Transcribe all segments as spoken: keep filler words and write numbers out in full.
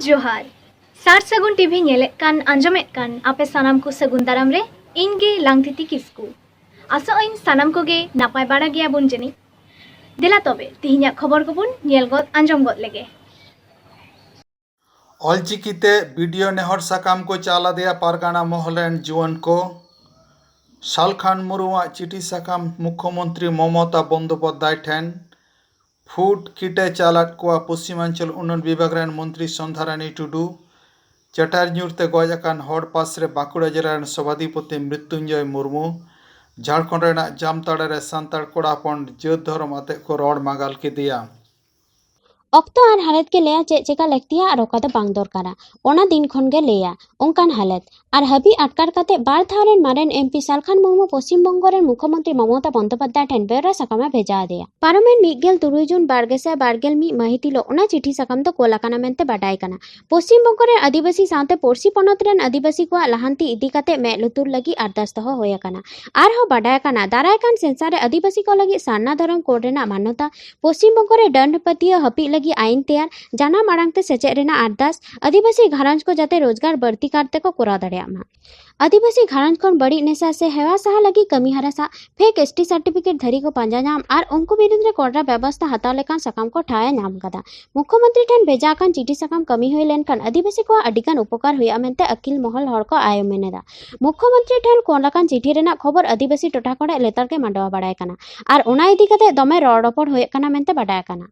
ᱡᱚᱦᱟᱨ᱾ ᱥᱟᱨ ᱥᱟᱹᱜᱩᱱ ᱴᱤᱵᱷᱤ ᱧᱮᱞᱮᱫ ᱠᱟᱱ, ᱟᱸᱡᱚᱢᱮᱫ ᱠᱟᱱ ᱟᱯᱮ ᱥᱟᱱᱟᱢ ᱠᱚ ᱥᱟᱹᱜᱩᱱ ᱫᱟᱨᱟᱢ ᱨᱮ ᱤᱧ ᱜᱮ ᱞᱟᱝᱛᱤᱛᱤ ᱠᱤᱥᱠᱩ᱾ ᱟᱥᱚᱜ ᱟᱹᱧ ᱥᱟᱱᱟᱢ ᱠᱚᱜᱮ ᱱᱟᱯᱟᱭ ᱵᱟᱲᱟ ᱜᱮᱭᱟᱵᱚᱱ ᱡᱟᱹᱱᱤᱡ᱾ ᱫᱮᱞᱟ ᱛᱚᱵᱮ ᱛᱤᱦᱤᱧᱟᱜ ᱠᱷᱚᱵᱚᱨ ᱠᱚᱵᱚᱱ ᱧᱮᱞ ᱜᱚᱫ ᱟᱸᱡᱚᱢ ᱜᱚᱫ ᱞᱮᱜᱮ᱾ ᱚᱞᱪᱤᱠᱤ ᱛᱮ ᱵᱤᱰᱤᱭᱳ ᱱᱮᱦᱚᱨ ᱥᱟᱠᱟᱢ ᱠᱚ ᱪᱟᱞ ᱟᱫᱮᱭᱟ ᱯᱟᱨᱜᱟᱱᱟ ᱢᱚᱦᱚᱞ ᱨᱮᱱ ᱡᱩᱣᱟᱹᱱ ᱠᱚ᱾ ᱥᱟᱞᱠᱷᱟᱱ ᱢᱩᱨᱢᱩᱣᱟᱜ ᱪᱤᱴᱷᱤ ᱥᱟᱠᱟᱢ ᱢᱩᱠᱷᱭᱚᱢᱚᱱᱛᱨᱤ ᱢᱚᱢᱚᱛᱟ ᱵᱚᱱᱫᱳᱯᱟᱫᱽᱫᱷᱟᱭ ᱴᱷᱮᱱ᱾ ᱯᱷᱩᱰ ᱠᱤᱴ ᱮ ᱪᱟᱞᱟᱫ ᱠᱚᱣᱟ ᱯᱚᱥᱪᱤᱢᱟᱧᱪᱚᱞ ᱩᱱᱱᱚᱭᱚᱱ ᱵᱤᱵᱷᱟᱜᱽ ᱨᱮᱱ ᱢᱚᱱᱛᱨᱤ ᱥᱚᱱᱫᱷᱟᱨᱟᱱᱤ ᱴᱩᱰᱩ᱾ ᱪᱟᱴᱟᱨ ᱧᱩᱨ ᱛᱮ ᱜᱚᱡ ᱟᱠᱟᱱ ᱦᱚᱲ ᱯᱟᱥ ᱨᱮ ᱵᱟᱸᱠᱩᱲᱟ ᱡᱮᱞᱟ ᱨᱮᱱ ᱥᱚᱵᱷᱟᱫᱷᱤᱯᱚᱛᱤ ᱢᱨᱤᱛᱭᱩᱧᱡᱚᱭ ᱢᱩᱨᱢᱩ᱾ ᱡᱷᱟᱲᱠᱷᱚᱸᱰ ᱨᱮᱱᱟᱜ ᱡᱟᱢᱛᱟᱲᱟ ᱨᱮ ᱥᱟᱱᱛᱟᱲ ᱠᱚᱲᱟ ᱦᱚᱯᱚᱱ ᱡᱟᱹᱛ ᱫᱷᱚᱨᱚᱢ ᱟᱛᱮᱫ ᱠᱚ ᱨᱚᱲ ᱢᱟᱜᱟᱞ ᱠᱮᱫᱮᱭᱟ᱾ ᱚᱠᱛᱚ ᱟᱨ ᱦᱟᱞᱚᱛ ᱜᱮ ᱞᱟᱹᱭᱟ ᱪᱮᱫ ᱪᱮᱠᱟ ᱞᱟᱹᱠᱛᱤᱭᱟ ᱟᱨ ᱚᱠᱟ ᱫᱚ ᱵᱟᱝ ᱫᱚᱨᱠᱟᱨᱟ᱾ ᱚᱱᱟ ᱫᱤᱱ ᱠᱷᱚᱱ ᱜᱮ ᱞᱟᱹᱭᱟ ᱚᱱᱠᱟᱱ ᱦᱟᱞᱚᱛ᱾ ᱟᱨ ᱦᱟᱹᱵᱤ ᱟᱴᱠᱟᱨ ᱠᱟᱛᱮ ᱵᱟᱨ ᱫᱷᱟᱣ ᱨᱮᱱ ᱢᱟᱨᱮᱱ ᱮᱢᱯᱤ ᱥᱟᱞᱠᱷᱟᱱ ᱢᱩᱨᱢᱩ ᱯᱚᱥᱪᱤᱢ ᱵᱚᱝᱜᱚ ᱨᱮᱱ ᱢᱩᱠᱷᱭᱚᱢᱚᱱᱛᱨᱤ ᱢᱚᱢᱚᱛᱟ ᱵᱚᱱᱫᱳᱯᱟᱫᱽᱫᱷᱟᱭ ᱴᱷᱮᱱ ᱵᱮᱣᱨᱟ ᱥᱟᱠᱟᱢ ᱮ ᱵᱷᱮᱡᱟ ᱟᱫᱮᱭᱟ᱾ ᱯᱟᱨᱚᱢᱮᱱ ᱢᱤᱫ ᱜᱮᱞ ᱛᱩᱨᱩᱭ ᱡᱩᱱ ᱵᱟᱨ ᱜᱮᱥᱟᱭ ᱵᱟᱨ ᱜᱮᱞ ᱢᱤᱫ ᱢᱟᱹᱦᱤᱛ ᱦᱤᱞᱚᱜ ᱚᱱᱟ ᱪᱤᱴᱷᱤ ᱥᱟᱠᱟᱢ ᱫᱚ ᱠᱳᱞ ᱟᱠᱟᱱᱟ ᱢᱮᱱᱛᱮ ᱵᱟᱰᱟᱭ ᱠᱟᱱᱟ᱾ ᱯᱚᱥᱪᱤᱢ ᱵᱚᱝᱜᱚ ᱨᱮᱱ ᱟᱹᱫᱤᱵᱟᱹᱥᱤ ᱥᱟᱶᱛᱮ ᱯᱩᱲᱥᱤ ᱯᱚᱱᱚᱛ ᱨᱮᱱ ᱟᱹᱫᱤᱵᱟᱹᱥᱤ ᱠᱚᱣᱟᱜ ᱞᱟᱦᱟᱱᱛᱤ ᱤᱫᱤ ᱠᱟᱛᱮ ᱢᱮᱫ ᱞᱩᱛᱩᱨ ᱞᱟᱹᱜᱤᱫ ᱟᱨᱫᱟᱥ ᱫᱚᱦᱚ ᱦᱩᱭ ᱟᱠᱟᱱᱟ᱾ ᱟᱨᱦᱚᱸ ᱵᱟᱰᱟᱭ ᱟᱠᱟᱱᱟ, ᱫᱟᱨᱟᱭ ᱠᱟᱱ ᱥᱮᱱᱥᱟᱨ ᱨᱮ ᱟᱹᱫᱤᱵᱟᱹᱥᱤ ᱠᱚ ᱞᱟᱹᱜᱤᱫ ᱥᱟᱨᱱᱟ ᱫᱷᱚᱨᱚᱢ ᱠᱳᱰ ᱨᱮᱱᱟᱜ ᱢᱟᱱᱱᱚᱛᱟ, ᱯᱚᱥᱪᱤᱢ ᱵᱚᱝᱜᱚ ᱨᱮ ᱰᱟᱹᱱ ᱯᱟᱹᱛᱭᱟᱹᱣ ᱦᱟᱹᱯᱤᱫ ᱞᱟᱹᱜᱤᱫ ᱟᱭᱤᱱ ᱛᱮᱭᱟᱨ, ᱡᱟᱱᱟᱢ ᱟᱲᱟᱝ ᱛᱮ ᱥᱮᱪᱮᱫ ᱨᱮᱱᱟᱜ ᱟᱨᱫᱟᱥ, ᱟᱹᱫᱤᱵᱟᱹᱥᱤ ᱜᱷᱟᱨᱚᱸᱡᱽ ᱠᱚ ᱡᱟᱛᱮ ᱨᱳᱡᱽᱜᱟᱨ ᱵᱟᱹᱲᱛᱤ ᱠᱟᱨ ᱛᱮᱠᱚ ᱠᱚᱨᱟᱣ ᱫᱟᱲᱮᱭᱟᱜ ᱢᱟ᱾ ᱟᱹᱫᱤᱵᱟᱹᱥᱤ ᱜᱷᱟᱨᱚᱸᱡᱽ ᱠᱷᱚᱱ ᱵᱟᱹᱲᱤᱡ ᱱᱮᱥᱟ ᱥᱮ ᱦᱮᱣᱟ ᱥᱟᱦᱟ ᱞᱟᱹᱜᱤᱫ ᱠᱟᱹᱢᱤ ᱦᱚᱨᱟ ᱥᱟᱶ ᱯᱷᱮᱠ ᱮᱥᱴᱤ ᱥᱟᱨᱴᱤᱯᱷᱤᱠᱮᱴ ᱫᱷᱟᱹᱨᱤ ᱠᱚ ᱯᱟᱸᱡᱟ ᱧᱟᱢ ᱟᱨ ᱩᱱᱠᱩ ᱵᱤᱨᱩᱫᱽ ᱨᱮ ᱠᱚᱲᱟ ᱵᱮᱵᱚᱥᱛᱷᱟ ᱦᱟᱛᱟᱣ ᱞᱮᱠᱟᱱ ᱥᱟᱠᱟᱢ ᱠᱚ ᱴᱷᱟᱶ ᱮ ᱧᱟᱢ ᱟᱠᱟᱫᱟ᱾ ᱢᱩᱠᱷᱭᱚᱢᱚᱱᱛᱨᱤ ᱴᱷᱮᱱ ᱵᱷᱮᱡᱟ ᱟᱠᱟᱱ ᱪᱤᱴᱷᱤ ᱥᱟᱠᱟᱢ ᱠᱟᱹᱢᱤ ᱦᱩᱭ ᱞᱮᱱᱠᱷᱟᱱ ᱟᱹᱫᱤᱵᱟᱹᱥᱤ ᱠᱚᱣᱟᱜ ᱟᱹᱰᱤ ᱜᱟᱱ ᱩᱯᱚᱠᱟᱨ ᱦᱩᱭᱩᱜᱼᱟ ᱢᱮᱱᱛᱮ ᱟᱹᱠᱤᱞ ᱢᱚᱦᱚᱞ ᱦᱚᱲ ᱠᱚ ᱟᱭ ᱩᱢᱟᱹᱱ ᱮᱫᱟ᱾ ᱢᱩᱠᱷᱭᱚᱢᱚᱱᱛᱨᱤ ᱴᱷᱮᱱ ᱠᱳᱞ ᱟᱠᱟᱱ ᱪᱤᱴᱷᱤ ᱨᱮᱱᱟᱜ ᱠᱷᱚᱵᱚᱨ ᱟᱹᱫᱤᱵᱟᱹᱥᱤ ᱴᱚᱴᱷᱟ ᱠᱚᱨᱮ ᱞᱮᱛᱟᱲ ᱜᱮ ᱢᱟᱰᱣᱟ ᱵᱟᱲᱟᱭ ᱠᱟᱱᱟ ᱟᱨ ᱚᱱᱟ ᱤᱫᱤ ᱠᱟᱛᱮ ᱫᱚᱢᱮ ᱨᱚᱲ ᱨᱚᱯᱚᱲ ᱦᱩᱭᱩᱜ ᱠᱟᱱᱟ ᱢᱮᱱᱛᱮ ᱵᱟᱰᱟᱭ ᱠᱟᱱᱟ᱾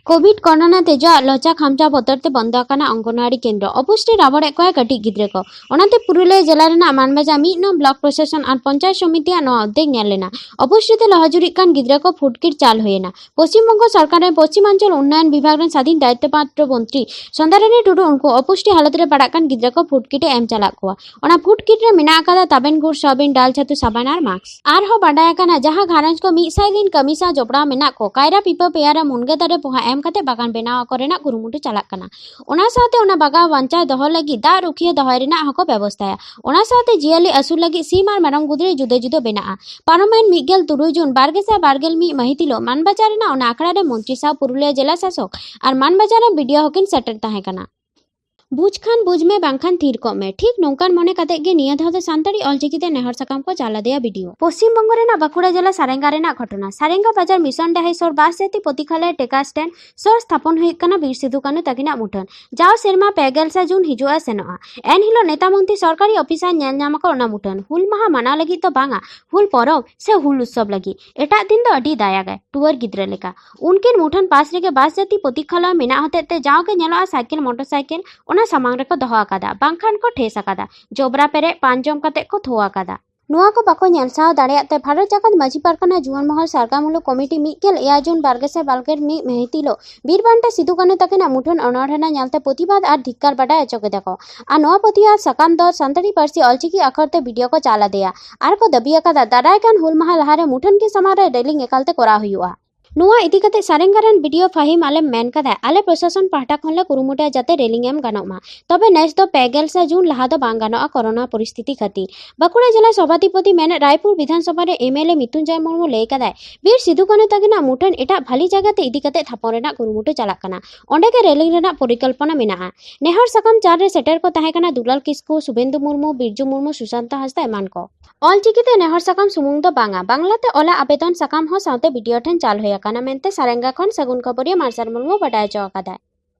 ᱠᱳᱵᱷᱤᱰ ᱠᱚᱨᱳᱱᱟ ᱛᱮᱡᱚᱣᱟᱜ ᱞᱚᱪᱟ ᱠᱷᱟᱢᱪᱟ ᱵᱚᱛᱚᱨ ᱛᱮ ᱵᱚᱱᱫᱚ ᱟᱠᱟᱱᱟ ᱚᱝᱜᱚᱱᱣᱟᱲᱤ ᱠᱮᱱᱫᱨᱚ᱾ ᱚᱯᱩᱥᱴᱤ ᱨᱟᱵᱚᱲᱮᱫ ᱠᱚᱣᱟ ᱠᱟᱹᱴᱤᱡ ᱜᱤᱫᱽᱨᱟᱹ ᱠᱚ᱾ ᱚᱱᱟᱛᱮ ᱯᱩᱨᱩᱞᱤᱭᱟᱹ ᱡᱮᱞᱟ ᱨᱮᱱᱟᱜ ᱢᱟᱱᱵᱟᱡᱟ ᱢᱤᱫ ᱱᱚᱝ ᱵᱞᱚᱠ ᱯᱨᱚᱥᱟᱥᱚᱱ ᱟᱨ ᱯᱚᱧᱪᱟᱭᱮᱛ ᱥᱚᱢᱤᱛᱤᱭᱟᱜ ᱱᱚᱣᱟ ᱩᱫᱽᱫᱮᱜ ᱧᱮᱞ ᱞᱮᱱᱟ᱾ ᱚᱯᱩᱥᱴᱤ ᱛᱮ ᱞᱚᱦᱚᱡᱩᱨᱤᱜ ᱠᱟᱱ ᱜᱤᱫᱽᱨᱟᱹ ᱠᱚ ᱯᱷᱩᱰ ᱠᱤᱴ ᱪᱟᱞ ᱦᱩᱭᱮᱱᱟ᱾ ᱯᱚᱥᱪᱤᱢ ᱵᱚᱝᱜᱚ ᱥᱚᱨᱠᱟᱨ ᱨᱮᱱ ᱯᱚᱥᱪᱤᱢᱟᱧᱪᱚᱞ ᱩᱱᱱᱚᱭᱚᱱ ᱵᱤᱵᱷᱟᱜᱽ ᱨᱮᱱ ᱥᱟᱫᱷᱤᱱ ᱫᱟᱭᱤᱛᱛᱚ ᱯᱨᱟᱯᱛᱚ ᱢᱚᱱᱛᱨᱤ ᱥᱚᱱᱫᱷᱟᱨᱟᱱᱤ ᱴᱩᱰᱩ ᱩᱱᱠᱩ ᱚᱯᱩᱥᱴᱤ ᱦᱟᱞᱚᱛ ᱨᱮ ᱯᱟᱲᱟᱜ ᱠᱟᱱ ᱜᱤᱫᱽᱨᱟᱹ ᱠᱚ ᱯᱷᱩᱰ ᱠᱤᱴ ᱮ ᱮᱢ ᱪᱟᱞᱟᱜ ᱠᱚᱣᱟ᱾ ᱚᱱᱟ ᱯᱷᱩᱰ ᱠᱤᱴ ᱨᱮ ᱢᱮᱱᱟᱜ ᱟᱠᱟᱫᱟ ᱛᱟᱵᱮᱱ, ᱜᱩᱲ, ᱥᱚᱭᱟᱵᱤᱱ, ᱰᱟᱞ, ᱪᱷᱟᱛᱩ, ᱥᱟᱵᱟᱱ ᱟᱨ ᱢᱟᱥᱠ᱾ ᱟᱨᱦᱚᱸ ᱵᱟᱰᱟᱭ ᱟᱠᱟᱱᱟ, ᱡᱟᱦᱟᱸ ᱜᱷᱟᱨᱚᱸᱡᱽ ᱠᱚ ᱢᱤᱫ ᱥᱟᱭ ᱫᱤᱱ ᱠᱟᱹᱢᱤ ᱥᱟᱶ ᱡᱚᱯᱲᱟᱣ ᱢᱮᱱᱟᱜ ᱠᱚ, ᱠᱟᱭᱨᱟ, ᱯᱤᱯᱟᱹ, ᱯᱮᱭᱟᱨᱟ, ᱢᱩᱱᱜᱟᱹ ᱫᱟᱨᱮ ᱯᱚᱦᱟ ᱮᱢ ᱠᱟᱛᱮ ᱵᱟᱜᱟᱱ ᱵᱮᱱᱟᱣ ᱟᱠᱚ ᱨᱮᱱᱟᱜ ᱠᱩᱨᱩᱢᱩᱴᱩ ᱪᱟᱞᱟᱜ ᱠᱟᱱᱟ᱾ ᱚᱱᱟ ᱥᱟᱶᱛᱮ ᱚᱱᱟ ᱵᱟᱜᱟᱱ ᱵᱟᱧᱪᱟᱣ ᱫᱚᱦᱚ ᱞᱟᱹᱜᱤᱫ ᱫᱟᱜ ᱨᱩᱠᱷᱤᱭᱟᱹ ᱫᱚᱦᱚᱭ ᱨᱮᱱᱟᱜ ᱦᱚᱸᱠᱚ ᱵᱮᱵᱚᱥᱛᱷᱟᱭᱟ᱾ ᱚᱱᱟ ᱥᱟᱶᱛᱮ ᱡᱤᱭᱟᱹᱞᱤ ᱟᱹᱥᱩᱞ ᱞᱟᱹᱜᱤᱫ ᱥᱤᱢ ᱟᱨ ᱢᱮᱨᱚᱢ ᱜᱩᱫᱽᱲᱤ ᱡᱩᱫᱟᱹ ᱡᱩᱫᱟᱹ ᱵᱮᱱᱟᱜᱼᱟ᱾ ᱯᱟᱨᱚᱢᱮᱱ ᱢᱤᱫ ᱜᱮᱞ ᱛᱩᱨᱩᱭ ᱡᱩᱱ ᱵᱟᱨ ᱜᱮᱥᱟᱭ ᱵᱟᱨ ᱜᱮᱞ ᱢᱤᱫ ᱢᱟᱹᱦᱤᱛ ᱦᱤᱞᱚᱜ ᱢᱟᱱᱵᱟᱡᱟᱨ ᱨᱮᱱᱟᱜ ᱚᱱᱟ ᱟᱠᱷᱲᱟ ᱨᱮ ᱢᱚᱱᱛᱨᱤ ᱥᱟᱶ ᱯᱩᱨᱩᱞᱤᱭᱟᱹ ᱡᱮᱞᱟ ᱥᱟᱥᱚᱠ ᱟᱨ ᱢᱟᱱᱵᱟᱡᱟᱨ ᱨᱮᱱ ᱵᱤᱰᱤᱭᱳ ᱦᱚᱸᱠᱤᱱ ᱥᱮᱴᱮᱨ ᱛᱟᱦᱮᱸ ᱠᱟᱱᱟ᱾ ᱵᱩᱡᱽ ᱠᱷᱟᱱ ᱵᱩᱡᱽ ᱢᱮ, ᱵᱟᱝᱠᱷᱟᱱ ᱛᱷᱤᱨ ᱠᱚᱜ ᱢᱮ᱾ ᱴᱷᱤᱠ ᱱᱚᱝᱠᱟᱱ ᱢᱚᱱᱮ ᱠᱟᱛᱮ ᱜᱮ ᱱᱤᱭᱟᱹ ᱫᱷᱟᱣ ᱫᱚ ᱥᱟᱱᱛᱟᱲᱤ ᱚᱞᱪᱤᱠᱤ ᱛᱮ ᱱᱮᱦᱚᱨ ᱥᱟᱠᱟᱢ ᱠᱚ ᱪᱟᱞ ᱟᱫᱮᱭᱟ ᱵᱤ ᱰᱤ ᱳ᱾ ᱯᱚᱥᱪᱤᱢ ᱵᱚᱝᱜᱚ ᱨᱮᱱᱟᱜ ᱵᱟᱸᱠᱩᱲᱟ ᱡᱮᱞᱟ ᱥᱟᱨᱮᱝᱜᱟ ᱨᱮᱱᱟᱜ ᱜᱷᱚᱴᱚᱱᱟ᱾ ᱥᱟᱨᱮᱝᱜᱟ ᱵᱟᱡᱟᱨ ᱢᱤᱥᱚᱱ ᱰᱟᱹᱦᱤ ᱥᱳᱨ ᱵᱟᱥ ᱡᱟᱹᱛᱤ ᱯᱚᱛᱤᱠᱷᱟᱞᱟᱭ ᱴᱮᱠᱟ ᱥᱴᱮᱱᱰ ᱥᱳᱨ ᱛᱷᱟᱯᱚᱱ ᱦᱩᱭ ᱠᱟᱱᱟ ᱵᱤᱨ ᱥᱤᱫᱩ ᱠᱟᱹᱱᱩ ᱛᱟᱹᱠᱤᱱᱟᱜ ᱢᱩᱴᱷᱟᱹᱱ᱾ ᱡᱟᱣ ᱥᱮᱨᱢᱟ ᱯᱮ ᱜᱮᱞ ᱥᱟᱭ ᱡᱩᱱ ᱦᱤᱡᱩᱜᱼᱟ ᱥᱮᱱᱚᱜᱼᱟ᱾ ᱮᱱᱦᱤᱞᱳᱜ ᱱᱮᱛᱟ ᱢᱚᱱᱛᱨᱤ ᱥᱚᱨᱠᱟᱨᱤ ᱚᱯᱷᱤᱥᱟᱨ ᱧᱮᱞ ᱧᱟᱢ ᱟᱠᱚ ᱚᱱᱟ ᱢᱩᱴᱷᱟᱹᱱ᱾ ᱦᱩᱞ ᱢᱟᱦᱟ ᱢᱟᱱᱟᱣ ᱞᱟᱹᱜᱤᱫ ᱫᱚ ᱵᱟᱝᱟ, ᱦᱩᱞ ᱯᱚᱨᱚᱵᱽ ᱥᱮ ᱦᱩᱞ ᱩᱛᱥᱚᱵ ᱞᱟᱹᱜᱤᱫ᱾ ᱮᱴᱟᱜ ᱫᱤᱱ ᱫᱚ ᱟᱹᱰᱤ ᱫᱟᱭᱟ ᱜᱮ, ᱴᱩᱣᱟᱹᱨ ᱜᱤᱫᱽᱨᱟᱹ ᱞᱮᱠᱟ᱾ ᱩᱱᱠᱤᱱ ᱢᱩᱴᱷᱟᱹᱱ ᱯᱟᱥ ᱨᱮᱜᱮ ᱵᱟᱥ ᱡᱟᱹᱛᱤ ᱯᱚᱛᱤᱠᱷᱟᱞᱟ ᱢᱮᱱᱟᱜ ᱦᱚᱛᱮᱡ ᱛᱮ ᱡᱟᱣᱜᱮ ᱧᱮᱞᱚᱜᱼᱟ ᱥᱟᱭᱠᱮᱞ, ᱢᱚᱴᱚᱨ ᱥᱟᱭᱠᱮᱞ ᱚᱱᱟ ᱥᱟᱢᱟᱝ ᱨᱮᱠᱚ ᱫᱚᱦᱚ ᱟᱠᱟᱫᱟ, ᱵᱟᱝᱠᱷᱟᱱ ᱠᱚ ᱴᱷᱮᱥ ᱟᱠᱟᱫᱟ, ᱡᱚᱵᱽᱨᱟ ᱯᱮᱨᱮᱡ ᱯᱟᱱ ᱡᱚᱢ ᱠᱟᱛᱮ ᱠᱚ ᱛᱷᱳ ᱟᱠᱟᱫᱟ᱾ ᱱᱚᱣᱟ ᱠᱚ ᱵᱟᱠᱚ ᱧᱮᱞ ᱥᱟᱦᱟᱣ ᱫᱟᱲᱮᱭᱟᱜ ᱛᱮ ᱵᱷᱟᱨᱚᱛ ᱡᱟᱠᱟᱛ ᱢᱟᱹᱡᱷᱤ ᱯᱟᱨᱜᱟᱱᱟ ᱡᱩᱣᱟᱹᱱ ᱢᱚᱦᱚᱞ ᱥᱟᱨᱜᱟᱢ ᱦᱩᱞᱩ ᱠᱚᱢᱤᱴᱤ ᱢᱤᱫ ᱜᱮᱞ ᱮᱭᱟᱭ ᱡᱩᱱ ᱵᱟᱨ ᱜᱮᱥᱟᱭ ᱵᱟᱨ ᱜᱮᱞ ᱢᱤᱫ ᱢᱟᱹᱦᱤᱛ ᱦᱤᱞᱳᱜ ᱵᱤᱨ ᱵᱟᱱᱴᱟ ᱥᱤᱫᱩ ᱠᱟᱹᱱᱩ ᱛᱟᱹᱠᱤᱱᱟᱜ ᱢᱩᱴᱷᱟᱹᱱ ᱚᱱᱚᱬᱦᱮ ᱧᱮᱞᱛᱮ ᱯᱨᱚᱛᱤᱵᱟᱫ ᱟᱨ ᱫᱷᱤᱠᱠᱟᱨ ᱵᱟᱰᱟᱭ ᱦᱚᱪᱚ ᱠᱮᱫᱟ ᱠᱚ᱾ ᱟᱨ ᱱᱚᱣᱟ ᱯᱩᱛᱷᱤ ᱟᱨ ᱥᱟᱠᱟᱢ ᱫᱚ ᱥᱟᱱᱛᱟᱲᱤ ᱯᱟᱹᱨᱥᱤ ᱚᱞᱪᱤᱠᱤ ᱟᱠᱷᱚᱨ ᱛᱮ ᱵᱤ ᱰᱤ ᱳ ᱠᱚ ᱪᱟᱞ ᱟᱫᱮᱭᱟ ᱟᱨ ᱠᱚ ᱫᱟᱹᱵᱤ ᱟᱠᱟᱫᱟ, ᱫᱟᱨᱟᱭ ᱠᱟᱱ ᱦᱩᱞ ᱢᱟᱦᱟ ᱞᱟᱦᱟᱨᱮ ᱢᱩᱴᱷᱟᱹᱱ ᱠᱤᱱ ᱥᱟᱢᱟᱝ ᱨᱮ ᱨᱮᱞᱤᱝ ᱮᱠᱟᱞ ᱛᱮ ᱠᱚᱨᱟᱣ ᱦᱩᱭᱩᱜᱼᱟ᱾ ᱱᱚᱣᱟ ᱤᱫᱤ ᱠᱟᱛᱮ ᱥᱟᱨᱮᱝᱜᱟ ᱨᱮᱱ ᱵᱤ ᱰᱤ ᱳ ᱯᱷᱟᱦᱤᱢ ᱟᱞᱮᱢ ᱢᱮᱱ ᱠᱟᱫᱟᱭ, ᱟᱞᱮ ᱯᱨᱚᱥᱟᱥᱚᱱ ᱯᱟᱦᱴᱟ ᱠᱷᱚᱱ ᱞᱮ ᱠᱩᱨᱩᱢᱩᱴᱩᱭᱟ ᱡᱟᱛᱮ ᱨᱮᱞᱤᱝ ᱮᱢ ᱜᱟᱱᱚᱜ ᱢᱟ, ᱛᱚᱵᱮ ᱱᱮᱥ ᱫᱚ ᱯᱮ ᱜᱮᱞ ᱥᱟᱭ ᱡᱩᱱ ᱞᱟᱦᱟ ᱫᱚ ᱵᱟᱝ ᱜᱟᱱᱚᱜᱼᱟ ᱠᱚᱨᱳᱱᱟ ᱯᱚᱨᱤᱥᱛᱷᱤᱛᱤ ᱠᱷᱟᱹᱛᱤᱨ᱾ ᱵᱟᱸᱠᱩᱲᱟ ᱡᱮᱞᱟ ᱥᱚᱵᱷᱟᱫᱷᱤᱯᱚᱛᱤ ᱢᱮᱱᱮᱫ ᱨᱟᱭᱯᱩᱨ ᱵᱤᱫᱷᱟᱱᱥᱚᱵᱷᱟ ᱨᱮ ᱮᱢ ᱮᱞ ᱮ ᱢᱤᱛᱩᱱᱡᱚᱭ ᱢᱩᱨᱢᱩ ᱞᱟᱹᱭ ᱠᱟᱫᱟᱭ, ᱵᱤᱨ ᱥᱤᱫᱩ ᱠᱟᱹᱱᱩ ᱛᱟᱹᱠᱤᱱᱟᱜ ᱢᱩᱴᱷᱟᱹᱱ ᱮᱴᱟᱜ ᱵᱷᱟᱞᱤ ᱡᱟᱭᱜᱟ ᱛᱮ ᱤᱫᱤ ᱠᱟᱛᱮ ᱛᱷᱟᱯᱚᱱ ᱨᱮᱱᱟᱜ ᱠᱩᱨᱩᱢᱩᱴᱩ ᱪᱟᱞᱟᱜ ᱠᱟᱱᱟ, ᱚᱸᱰᱮ ᱜᱮ ᱨᱮᱞᱤᱝ ᱨᱮᱱᱟᱜ ᱯᱚᱨᱤᱠᱚᱞᱯᱚᱱᱟ ᱢᱮᱱᱟᱜᱼᱟ᱾ ᱱᱮᱦᱚᱨ ᱥᱟᱠᱟᱢ ᱪᱟᱞ ᱨᱮ ᱥᱮᱴᱮᱨ ᱠᱚ ᱛᱟᱦᱮᱸ ᱠᱟᱱᱟ ᱫᱩᱞᱟᱞ ᱠᱤᱥᱠᱩ, ᱥᱩᱵᱷᱮᱱᱫᱩ ᱢᱩᱨᱢᱩ, ᱵᱤᱨᱡᱩ ᱢᱩᱨᱢᱩ, ᱥᱩᱥᱟᱱᱛᱟ ᱦᱟᱸᱥᱫᱟ ᱮᱢᱟᱱ ᱠᱚ᱾ ᱚᱞᱪᱤᱠᱤ ᱛᱮ ᱱᱮᱦᱚᱨ ᱥᱟᱠᱟᱢ ᱥᱩᱢᱩᱝ ᱫᱚ ᱵᱟᱝᱟ, ᱵᱟᱝᱞᱟ ᱛᱮ ᱚᱞᱟᱜ ᱟᱵᱮᱫᱚᱱ ᱥᱟᱠᱟᱢ ᱦᱚᱸ ᱥᱟᱶᱛᱮ ᱵᱤ ᱰᱤ ᱳ ᱴᱷᱮᱱ ᱪᱟᱞ ᱦᱩᱭ ᱟᱠᱟᱱᱟ ᱢᱮᱱᱛᱮ ᱥᱟᱨᱮᱝᱜᱟ ᱠᱷᱚᱱ ᱥᱟᱹᱜᱩᱱ ᱠᱷᱚᱵᱚᱨᱤᱭᱟᱹ ᱢᱟᱨᱥᱟᱞ ᱢᱩᱨᱢᱩ ᱵᱟᱰᱟᱭ ᱦᱚᱪᱚ ᱟᱠᱟᱫᱟᱭ᱾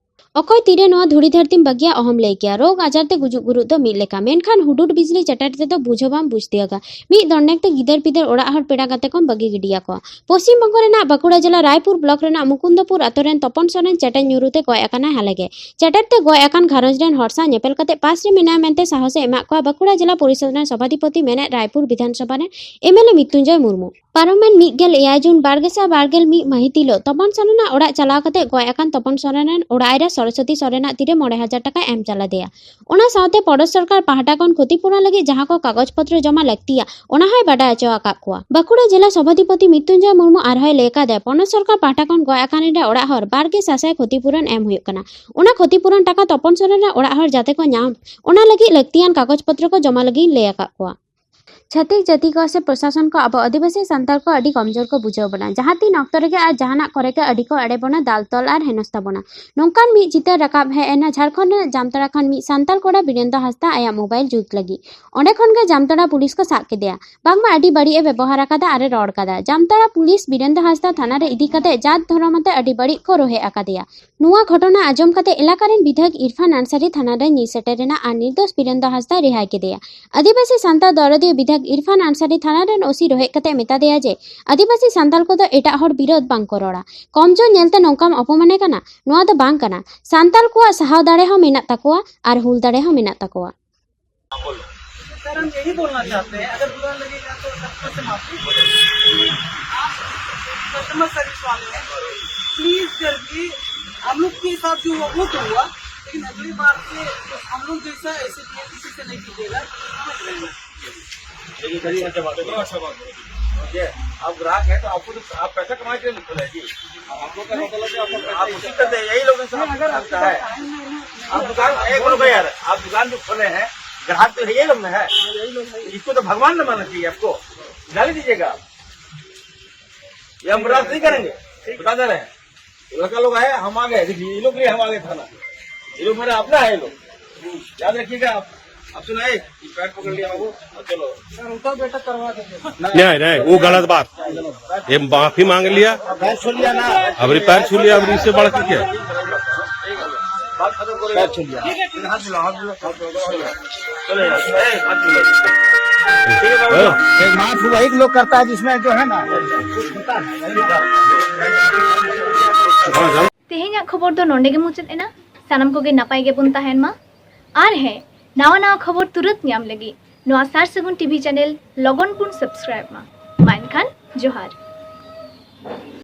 ᱚᱠᱚᱭ ᱛᱤᱨᱮ ᱱᱚᱣᱟ ᱫᱷᱩᱲᱤ ᱫᱷᱟᱹᱨᱛᱤᱢ ᱵᱟᱹᱜᱤᱭᱟ, ᱚᱦᱚᱢ ᱞᱟᱹᱭ ᱠᱮᱭᱟ᱾ ᱨᱳᱜᱽ ᱟᱡᱟᱨ ᱛᱮ ᱜᱩᱡᱩᱜ ᱜᱩᱨᱩᱜ ᱫᱚ ᱢᱤᱫ ᱞᱮᱠᱟ, ᱢᱮᱱᱠᱷᱟᱱ ᱦᱩᱰᱩᱨ ᱵᱤᱡᱽᱞᱤ ᱪᱮᱴᱮᱨ ᱛᱮᱫᱚ ᱵᱩᱡᱽ ᱦᱚᱸ ᱵᱟᱢ ᱵᱩᱡᱽ ᱛᱤᱭᱟᱹᱜᱟ᱾ ᱢᱤᱫ ᱫᱚᱱᱰᱮᱠ ᱛᱮ ᱜᱤᱫᱟᱹᱨ ᱯᱤᱫᱟᱹᱨ ᱚᱲᱟᱜ ᱦᱚᱲ ᱯᱮᱲᱟ ᱜᱟᱛᱮ ᱠᱚᱢ ᱵᱟᱹᱜᱤ ᱜᱤᱰᱤᱭᱟᱠᱚᱣᱟ᱾ ᱯᱚᱥᱪᱤᱢ ᱵᱚᱝᱜᱚ ᱨᱮᱱᱟᱜ ᱵᱟᱸᱠᱩᱲᱟ ᱡᱮᱞᱟ ᱨᱟᱭᱯᱩᱨ ᱵᱞᱚᱠ ᱨᱮᱱᱟᱜ ᱢᱩᱠᱩᱱᱫᱚᱯᱩᱨ ᱟᱛᱳ ᱨᱮᱱ ᱛᱚᱯᱚᱱ ᱥᱚᱨᱮᱱ ᱪᱮᱴᱮᱡ ᱧᱩᱨᱩ ᱛᱮ ᱜᱚᱡ ᱟᱠᱟᱱᱟᱭ ᱦᱟᱞᱮ ᱜᱮ᱾ ᱪᱮᱴᱮᱨ ᱛᱮ ᱜᱚᱡ ᱟᱠᱟᱱ ᱜᱷᱟᱨᱚᱸᱡᱽ ᱨᱮᱱ ᱦᱚᱲ ᱥᱟᱶ ᱧᱮᱯᱮᱞ ᱠᱟᱛᱮ ᱯᱟᱥ ᱨᱮ ᱢᱮᱱᱟᱭᱟ ᱢᱮᱱᱛᱮ ᱥᱟᱦᱚᱥ ᱮ ᱮᱢᱟᱜ ᱠᱚᱣᱟ ᱵᱟᱸᱠᱩᱲᱟ ᱡᱮᱞᱟ ᱯᱚᱨᱤᱥᱚᱫ ᱨᱮᱱ ᱥᱚᱵᱷᱟᱫᱷᱤᱯᱚᱛᱤ ᱢᱮᱱᱮᱫ ᱨᱟᱭᱯᱩᱨ ᱵᱤᱫᱷᱟᱱᱥᱚᱵᱷᱟ ᱨᱮᱱ ᱮᱢ ᱮᱞ ᱮ ᱢᱤᱛᱩᱧᱡᱚᱭ ᱢᱩᱨᱢᱩ᱾ ᱯᱟᱨᱚᱢᱮᱱ ᱢᱤᱫ ᱜᱮᱞ ᱮᱭᱟᱭ ᱡᱩᱱ ᱵᱟᱨ ᱜᱮᱥᱟᱭ ᱵᱟᱨ ᱜᱮᱞ ᱢᱤᱫ ᱢᱟᱹᱦᱤᱛ ᱦᱤᱞᱳᱜ ᱛᱚᱯᱚᱱ ᱥᱚᱨᱮᱱᱟᱜ ᱚᱲᱟᱜ ᱪᱟᱞᱟᱣ ᱠᱟᱛᱮ ᱜᱚᱡ ᱟᱠᱟᱱ ᱛᱚᱯᱚᱱ ᱥᱚᱨᱮᱱ ᱨᱮᱱ ᱚᱲᱟᱜ ᱟᱭᱨᱟ ᱥᱚᱨᱚᱥᱚᱛᱤ ᱥᱚᱨᱮᱱᱟᱜ ᱛᱤᱨᱮ ᱢᱚᱬᱮ ᱦᱟᱡᱟᱨ ᱴᱟᱠᱟ ᱮᱢ ᱪᱟᱞ ᱟᱫᱮᱭᱟ᱾ ᱚᱱᱟ ᱥᱟᱶᱛᱮ ᱯᱚᱱᱚᱛ ᱥᱚᱨᱠᱟᱨ ᱯᱟᱦᱴᱟ ᱠᱷᱚᱱ ᱠᱷᱚᱛᱤᱯᱩᱨᱚᱱ ᱞᱟᱹᱜᱤᱫ ᱡᱟᱦᱟᱸ ᱠᱚ ᱠᱟᱜᱚᱡᱽ ᱯᱚᱛᱨᱚ ᱡᱚᱢᱟ ᱞᱟᱹᱠᱛᱤᱭᱟ, ᱚᱱᱟ ᱦᱚᱸᱭ ᱵᱟᱰᱟᱭ ᱦᱚᱪᱚ ᱟᱠᱟᱫ ᱠᱚᱣᱟ᱾ ᱵᱟᱸᱠᱩᱲᱟ ᱡᱮᱞᱟ ᱥᱚᱵᱷᱟᱫᱷᱤᱯᱚᱛᱤ ᱢᱤᱛᱩᱧᱡᱚᱭ ᱢᱩᱨᱢᱩ ᱟᱨᱦᱚᱸᱭ ᱞᱟᱹᱭ ᱠᱟᱫᱟᱭ, ᱯᱚᱱᱚᱛ ᱥᱚᱨᱠᱟᱨ ᱯᱟᱦᱴᱟ ᱠᱷᱚᱱ ᱜᱚᱡ ᱟᱠᱟᱱ ᱨᱮᱱ ᱚᱲᱟᱜ ᱦᱚᱲ ᱵᱟᱨ ᱜᱮ ᱥᱟᱥᱟᱭ ᱠᱷᱚᱛᱤᱯᱩᱨᱚᱱ ᱮᱢ ᱦᱩᱭᱩᱜ ᱠᱟᱱᱟ᱾ ᱚᱱᱟ ᱠᱷᱚᱛᱤᱯᱩᱨᱚᱱ ᱴᱟᱠᱟ ᱛᱚᱯᱚᱱ ᱥᱚᱨᱮᱱ ᱨᱮᱱ ᱚᱲᱟᱜ ᱦᱚᱲ ᱡᱟᱛᱮ ᱠᱚ ᱧᱟᱢ, ᱚᱱᱟ ᱞᱟᱹᱜᱤᱫ ᱞᱟᱹᱠᱛᱤᱭᱟᱱ ᱠᱟᱜᱚᱡᱽ ᱯᱚᱛᱨᱚ ᱠᱚ ᱡᱚᱢᱟ ᱞᱟᱹᱜᱤᱫ ᱤᱧ ᱞᱟᱹᱭ ᱟᱠᱟᱫ ᱠᱚᱣᱟ᱾ ᱪᱷᱟᱹᱛᱤᱠ ᱡᱟᱹᱛᱤ ᱠᱚ ᱥᱮ ᱯᱨᱚᱥᱟᱥᱚᱱ ᱠᱚ ᱟᱵᱚ ᱟᱹᱫᱤᱵᱟᱹᱥᱤ ᱥᱟᱱᱛᱟᱲ ᱠᱚ ᱟᱹᱰᱤ ᱠᱚᱢᱡᱳᱨ ᱠᱚ ᱵᱩᱡᱷᱟᱹᱣ ᱵᱚᱱᱟ᱾ ᱡᱟᱦᱟᱸ ᱛᱤᱱ ᱚᱠᱛᱚ ᱨᱮᱜᱮ ᱟᱨ ᱡᱟᱦᱟᱱᱟᱜ ᱠᱚᱨᱮ ᱜᱮ ᱟᱹᱰᱤ ᱠᱚ ᱮᱲᱮ ᱵᱚᱱᱟ, ᱫᱟᱞ ᱛᱚᱞ ᱟᱨ ᱦᱮᱱᱚᱥᱛᱟ ᱵᱚᱱᱟ᱾ ᱱᱚᱝᱠᱟᱱ ᱢᱤᱫ ᱪᱤᱛᱟᱹᱨ ᱨᱟᱠᱟᱵ ᱦᱮᱡ ᱮᱱᱟ ᱡᱷᱟᱲᱠᱷᱚᱸᱰ ᱨᱮᱱᱟᱜ ᱡᱟᱢᱛᱟᱲᱟ ᱠᱷᱚᱱ ᱢᱤᱫ ᱥᱟᱱᱛᱟᱲ ᱠᱚᱲᱟ ᱵᱤᱨᱮᱱᱫᱚ ᱦᱟᱸᱥᱫᱟ ᱟᱭᱟᱜ ᱢᱳᱵᱟᱭᱤᱞ ᱡᱩᱛ ᱞᱟᱹᱜᱤᱫ᱾ ᱚᱸᱰᱮ ᱠᱷᱚᱱ ᱜᱮ ᱡᱟᱢᱛᱟᱲᱟ ᱯᱩᱞᱤᱥ ᱠᱚ ᱥᱟᱵ ᱠᱮᱫᱮᱭᱟ᱾ ᱵᱟᱝᱢᱟ ᱟᱹᱰᱤ ᱵᱟᱹᱲᱤᱡ ᱮ ᱵᱮᱵᱚᱦᱟᱨ ᱟᱠᱟᱫᱟ ᱟᱨ ᱮ ᱨᱚᱲ ᱠᱟᱫᱟ᱾ ᱡᱟᱢᱛᱟᱲᱟ ᱯᱩᱞᱤᱥ ᱵᱤᱨᱮᱱᱫᱚ ᱦᱟᱸᱥᱫᱟ ᱛᱷᱟᱱᱟ ᱨᱮ ᱤᱫᱤ ᱠᱟᱛᱮ ᱡᱟᱛ ᱫᱷᱚᱨᱚᱢ ᱟᱛᱮ ᱟᱹᱰᱤ ᱵᱟᱹᱲᱤᱡ ᱠᱚ ᱨᱚᱦᱮᱫ ᱟᱠᱟᱫᱮᱭᱟ᱾ ᱱᱚᱣᱟ ᱜᱷᱚᱴᱚᱱᱟ ᱟᱸᱡᱚᱢ ᱠᱟᱛᱮ ᱮᱞᱟᱠᱟ ᱨᱮᱱ ᱵᱤᱫᱷᱟᱭᱚᱠ ᱤᱨᱯᱷᱟᱱ ᱟᱱᱥᱟᱨᱤ ᱛᱷᱟᱱᱟ ᱨᱮ ᱧᱤᱨ ᱥᱮᱴᱮᱨ ᱮᱱᱟ ᱟᱨ ᱱᱤᱨᱫᱳᱥ ᱵᱤᱨᱮᱱᱫᱚ ᱦᱟᱸᱥᱫᱟᱭ ᱨᱮᱦᱟᱭ ᱠᱮᱫᱮᱭᱟ᱾ ᱟᱹᱫᱤᱵᱟᱹᱥᱤ ᱥᱟᱱᱛᱟᱲ ᱫᱚᱨᱚᱫᱤᱭᱟᱹ ᱵᱤᱫᱷᱟᱭᱚᱠ ᱤᱨᱯᱷᱟᱱ ᱟᱱᱥᱟᱨᱤ ᱛᱷᱟᱱᱟ ᱨᱮᱱ ᱳᱥᱤ ᱨᱚᱦᱮᱫ ᱠᱟᱛᱮ ᱢᱮᱛᱟ ᱫᱮᱭᱟ ᱡᱮ, "ᱟᱹᱫᱤᱵᱟᱹᱥᱤ ᱥᱟᱱᱛᱟᱲ ᱠᱚᱫᱚ ᱮᱴᱟᱜ ᱦᱚᱲ ᱵᱤᱨᱳᱫᱷ ᱵᱟᱝ ᱠᱚ ᱨᱚᱲᱟ᱾ ᱠᱚᱢᱡᱳᱨ ᱧᱮᱞᱛᱮ ᱱᱚᱝᱠᱟᱢ ᱚᱯᱚᱢᱟᱱᱮ ᱠᱟᱱᱟ, ᱱᱚᱣᱟ ᱫᱚ ᱵᱟᱝ ᱠᱟᱱᱟ᱾ ᱥᱟᱱᱛᱟᱲ ᱠᱚᱣᱟᱜ ᱥᱟᱦᱟᱣ ᱫᱟᱲᱮ ᱦᱚᱸ ᱢᱮᱱᱟᱜ ᱛᱟᱠᱚᱣᱟ ᱟᱨ ᱦᱩᱞ ᱫᱟᱲᱮ ᱦᱚᱸ ᱢᱮᱱᱟᱜ ᱛᱟᱠᱚᱣᱟ᱾" सर, हम यही बोलना चाहते हैं, अगर बुरा लगे तो सबको से माफी। आप कस्टमर सर्विस वाले हैं, प्लीज करके हम लोग के साथ जो हुआ वो तो हुआ, लेकिन अगली बार से हम लोग जैसा ऐसे किसी से नहीं कीजिएगा, समझ रहे हैं? लेकिन सर, ये अच्छा बात है। ये आप ग्राहक हैं तो आपको तो, आप पैसा कमाने के लिए निकल रहे हैं जी। आप लोग का मतलब है, आपको आप उसी तरह यही लोग हैं, सब अगर आपको करता है। आप दुकान, एक मिनट यार, आप दुकान जो खोले हैं, ग्राहक तो यही लोग ना है। इसको तो भगवान ने मानना चाहिए आपको। गाली दीजिएगा आप। ये हम बर्दाश्त नहीं करेंगे, बता दे रहे हैं। लड़का लोग आए, हम आ गए। देखिए, ये लोग भी हम आ गए थाना। ये लोग मेरा अपना है, ये लोग। याद रखिएगा आप। आप सुनाए, पैर पकड़ लिया बाबू। और चलो। नहीं, नहीं, वो गलत बात। ये माफी मांग लिया। पैर छू लिया ना। अब ये पैर छू लिया, अब इससे बड़ा क्या? बात खत्म करो। पैर छू लिया। हाथ मिलाओ, हाथ मिलाओ, हाथ मिलाओ। चलो यार, ए, हाथ मिलाओ। ठीक है बाबू। हाँ। एक माफ वही लोग करता है जिसमें जो है ना, कुछ होता है। ᱛᱮᱦᱮᱧᱟᱜ ᱠᱷᱚᱵᱚᱨ ᱫᱚ ᱱᱚᱰᱮ ᱜᱮ ᱢᱩᱪᱟᱹᱫ ᱮᱱᱟ᱾ ᱥᱟᱱᱟᱢ ᱠᱚᱜᱮ ᱱᱟᱯᱟᱭ ᱜᱮᱵᱚᱱ ᱛᱟᱦᱮᱱ ᱢᱟ᱾ ᱟᱨ ᱦᱮᱸ, ᱱᱟᱣᱟ ᱱᱟᱣᱟ ᱠᱷᱚᱵᱚᱨ ᱛᱩᱨᱟᱹᱛ ᱧᱟᱢ ᱞᱟᱹᱜᱤᱫ ᱱᱚᱣᱟ ᱥᱟᱨ ᱥᱟᱹᱜᱩᱱ ᱴᱤᱵᱷᱤ ᱪᱮᱱᱮᱞ ᱞᱚᱜᱚᱱ ᱵᱚᱱ ᱥᱟᱵᱥᱠᱨᱟᱭᱤᱵ ᱢᱟ᱾ ᱢᱟ ᱮᱱᱠᱷᱟᱱ ᱡᱚᱦᱟᱨ᱾